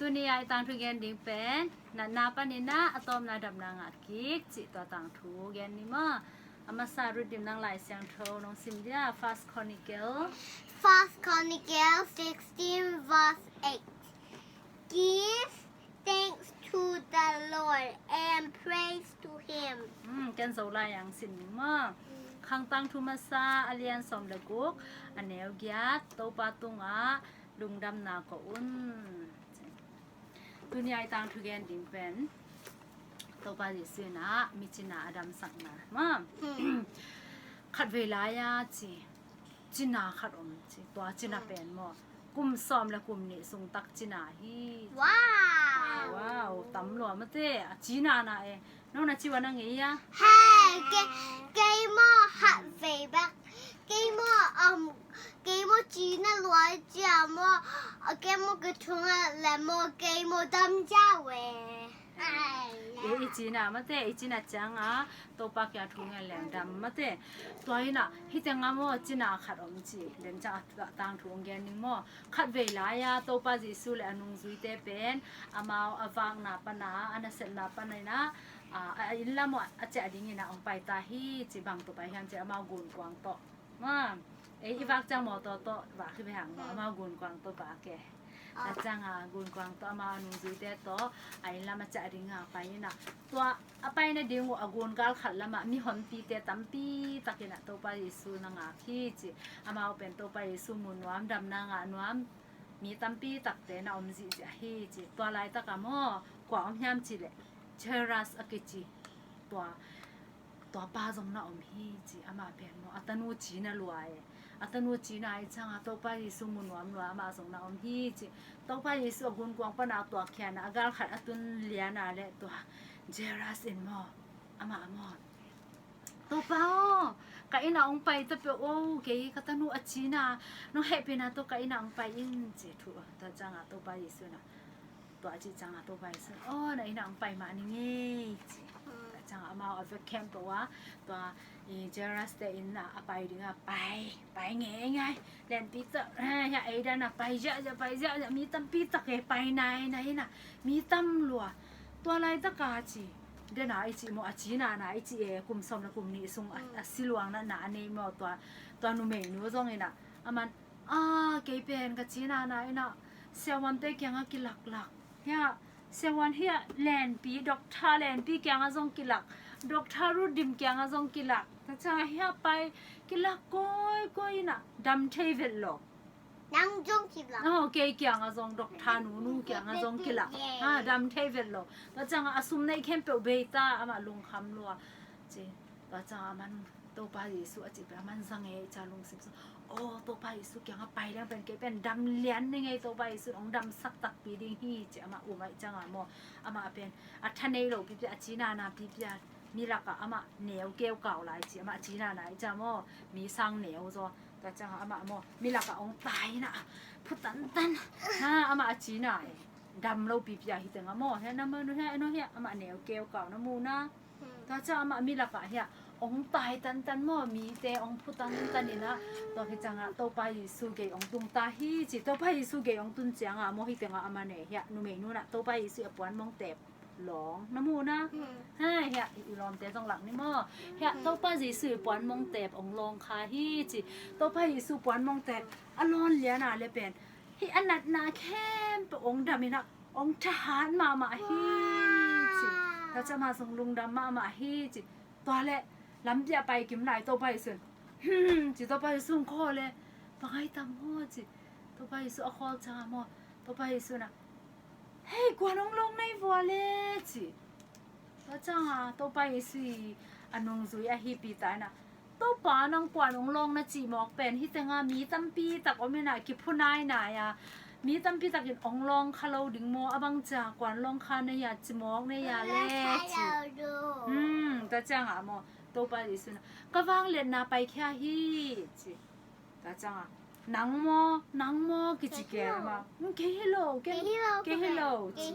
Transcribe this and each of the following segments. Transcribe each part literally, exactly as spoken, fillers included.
Tuni a i tangthu gen ding pen, natna panin ah a tawpna damna ngah kik cih tua tangthu gen ni maw. A masa Ruth Dim, nang Lai Siangtho nong sim dia, First Chronicle. First Chronicle sixteen verse eight. Give thanks to the Lord and praise to him. Hmm, ken Zolai ah sim ni maw. Khang tangthu masa a lian sawm le guk, a neu giat, Topa tungah lungdamna ko un. Tuni a i tangthu gen ding pen Topa Jesu in ah mi cina a damsakna maw. Khatvei lai-a ci, cina khat om ci, tua cina pen maw, kum sawm le kum nih sung tak cina hi. Wow! Wow, tam lua mate, a cina na e. Nong na ci ua na ngei a? Hei, kei, kei maw khatvei bek. Kei maw, um, kei maw cina lua cia maw, kei maw ka thunga le maw, kei maw dam cia we. E, i cina mate, i cina cianga Topa kia thu ngen leng dam mate. Tua ina, hitenga maw cina khat om ci, den cianga tangthu ong gen ning maw. Khatvei lai-a Topa Jesu le a nungzuite pen amau a vakna pana, a nasepna pana ina, a, a inn lam ah a ciah dingin ah ong pai ta hi ci. Bang tawh pai hiam ci, amau gunkuang tawh. Maw, ei i vak ciang mawtaw tawh vak hi ve hang maw, amau gunkuang tawh vak e. Tua cianga gunkuang tawh amau a nungzuite tawh a inn lam a ciah dinga pai ina, tua a pai nading uh a gungal khat lamah mihonpite tampi takin ah Topa Jesu na ngak hi ci. Amau pen Topa Jesu mu nuam, damna ngah nuam mi tampi takte na om zihziah hi ci. Tua laitaka maw, kua om hiam ci leh, Jairus a kici tua, tua pa zong na om hi ci. Amah pen maw, a tanu cina lua e. A tanu cina i cianga Topa Jesu mu nuam lua, amah zong na om hi ci. Topa Jesu a gunkuang pana tua khiana a gal khat a tun liana le tua Jairus in maw, amah maw, Topa aw, ka ina ong pai ta peuh o, kei ka tanu a cina, nong hehpihna tawh ka ina ong pai in ci thu. Tua cianga Topa Jesu na, tua ci cianga Topa Jesu, aw, na ina ong pai mah ning ei ci. Tua cianga amau a vek khempeuh a, tua i Jairus te inn ah a pai dinga pai, pai ngeingai. Lenpi tawh, eh, hiah ei dan a pai ziahziah, pai ziahziah, mi tampi tak e, pai nainai ina, mi tam lua. Tua laitaka ci, dena i ci maw, a cina na i ci e, kum sawm le kum nih sung a, a si luang na na a nei maw, tua, tua numeinu zong ina, aman, a, kei pen ka cina na ina, siavuante kianga kilaklak. Hiah, siavuan hiah lenpi, doctor lenpi kianga zong kilak. Doctor Ruth Dim kianga zong kilak. Tua cianga hiah pai, kilak kawikawi ina, dam thei vet lo. Nang zong kilak. Oh, kei kianga zong, doctor nunu kianga zong kilak. Ha, dam thei vet lo. Tua cianga a sum nei khempeuh bei ta, amah lungkham lua. Ci, tua cianga aman Topa Jesu a cih pen aman zang e, i ca lungsim sung. Aw, Topa Jesu kianga pai leng pen kei pen dam lian ning ei, Topa Jesu ong damsak takpi ding hi ci, amah um ahih cianga maw. Amah pen a tha nei lo pipi a, cina na pipi a, mi lakah amah neu keukau lai ci, amah cina na i ca maw, mi sang neu zaw. Tua cianga amah maw, mi lakah ong tai na, phu tantan. Ha, amah a cina e. Dam lo pipi a hitenga maw, hiah na manu hiah, eno hiah, amah neu keukau na mu na. Tua ciang amah mi lakah hiah ong tai tantan maw, mite ong phu tantan ina, tua khit cianga Topa Jesu gei ong tung ta hi ci. Topa Jesu gei ong tun cianga maw, hitenga amah ne hiah numeinu na Topa Jesu a puan mong tep lawng na mu na. Hei, hiah i lawmte zong lak ni maw. Hiah Topa Jesu i puan mong tep ong lawng kha hi ci. Topa Jesu puan mong tep a lawn liana le pen hih a natna khempeuh ong dam ina, ong thahat mahmah hi ci. Tua ciang amah zong lungdam mahmah hi ci. Tua le lampi a pai kim lai Topa Jesu in, hmm, ci, Topa Jesu in khawl le, bang ai tam maw ci. Topa Jesu a khawl cianga maw, Topa Jesu na, hei, kuan ong lawng na hi vua le ci. Tua cianga Topa Jesu i a nungzui ahi Peter ina, Topa, nang kuan ong lawng na cih mawk pen hitenga mi tampi tak om ina, kiphu nainai a, mi tampi takin ong lawng kha lo ding maw, a bang cia kuan lawng kha na hia, ci mawk na hia le ci. Hmm, tua cianga maw, Topa Jesu na, ka vangliatna paikhia hi ci. Tua cianga Nang maw, nang maw kici kei maw? Kei hi lo, kei hi lo, kei hi lo ci.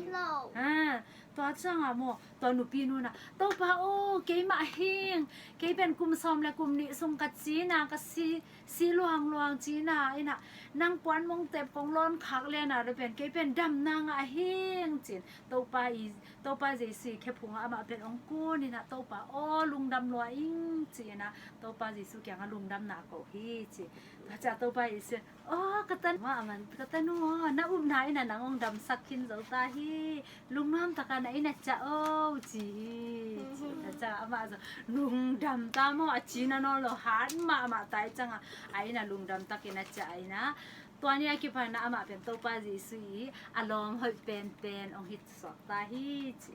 Tua ciangah maw, tua nupi nu in ah, Topa aw, keimah hing, kei pen kum sawm le kum nih sung ka cina, ka si, si luangluang cina in ah, nang puan mongtep kong lawn khak liana pen kei pen damna ngah hing cin. Topa i, Topa Jesu i khe phungah amah pen ong kun in ah, Topa aw, lungdam lua ing ci in ah, Topa Jesu kiangah lungdamna ko hi ci. Tua ciah Topa Jesu, aw, ka tanu, amah man, ka tanu aw, na upna in ah nang ong damsak khin zo ta hi. Lungnuam taka na inn ah ciah o ci hi. Tua ciah amah zong lungdam ta maw, a cina nawn lo, hat mahmah ta i ciangah a inn ah lungdam takin a ciah in ah, tua ni a kipan ah amah pen Topa Jesu i a lawm hoih penpen ong hi suak ta hi ci.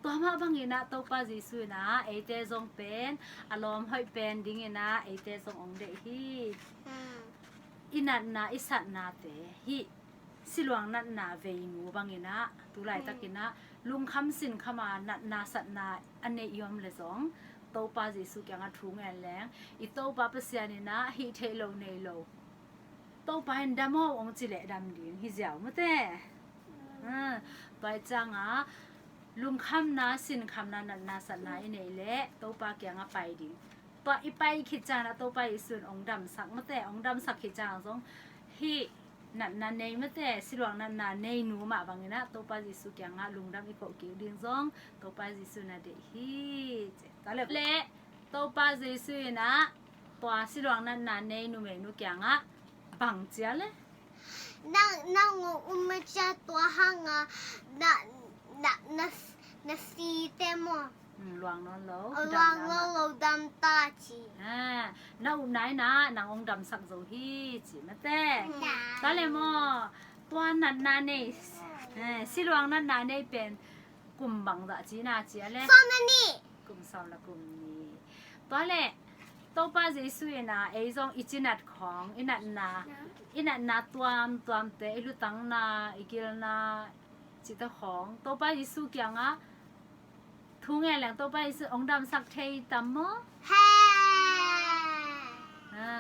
Tua mah bangin ah Topa Jesu in ah eite zong pen a lawm hoih pen dingin ah eite zong ong deih hi. I natna, i satnate hih siluang natna veinu bangin ah, tu laitakin ah lungkham sinkham a natna satna a neih i om leh zong, Topa Jesu kiangah thu ngen leng, i Topa Pasian in ah hih theih loh nei lo, Topa in dam aw ong ci leh dam ding hi ziau mate. Tua i ciangah lungkhamna, sinkhamna, natna satna i neih leh Topa kiangah pai ding. Tua i pai khit ciangah Topa Jesu in ong damsak mate, ong damsak khit ciangah zong hih natna nei mate, siluang natna neinu mah bangin ah Topa Jesu kiangah lungdam i koh kik ding zong Topa Jesu in a deih hi ci. Tua leh Topa Jesu in ah tua siluang natna nei numeinu kiangah bang ci a leh, nang, nang ong um a ciah tua hangah na, na, na, na site maw? Luang nawn lo, luang nawn lo, dam ta ci. Na upna in ah nang ong damsak zo hi ci mate. Tua leh maw, tua natna nei, siluang natna nei pen kum bangzah cina ci a leh, sawm le nih. Kum sawm le kum nih. Tua leh Topa Jesu in ah ei zong i cinat khawng, i natna, i natna tuamtuamte, i lutangna, i gilna cihte khawng Topa Jesu kiangah thu ngen leng Topa Jesu ong damsak thei tam maw? He.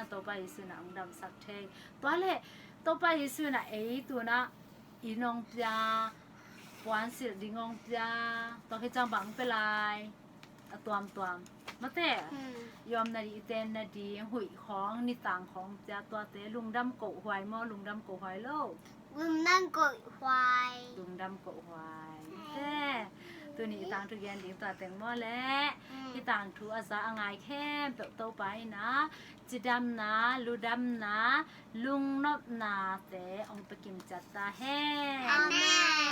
Topa Jesu in ah ong damsak thei. Tua leh Topa Jesu in ah ei tu in ah inn ong pia, puansilh ding ong pia, tua khit ciang bang pia lai, a tuamtuam mate. I om nading, i ten nading, huih khawng, nitang khawng pia, tuate lungdam kohhuai maw, lungdam kohhuai lo? Lungdam kohhuai. Lungdam kohhuai. Mate. Tuni i tangthu gen ding tua teng maw leh, i tangthu a za a ngai khempeuh Topa in ah cidamna, ludamna, lungnopnate ong pia kim ciat ta hen. Amen.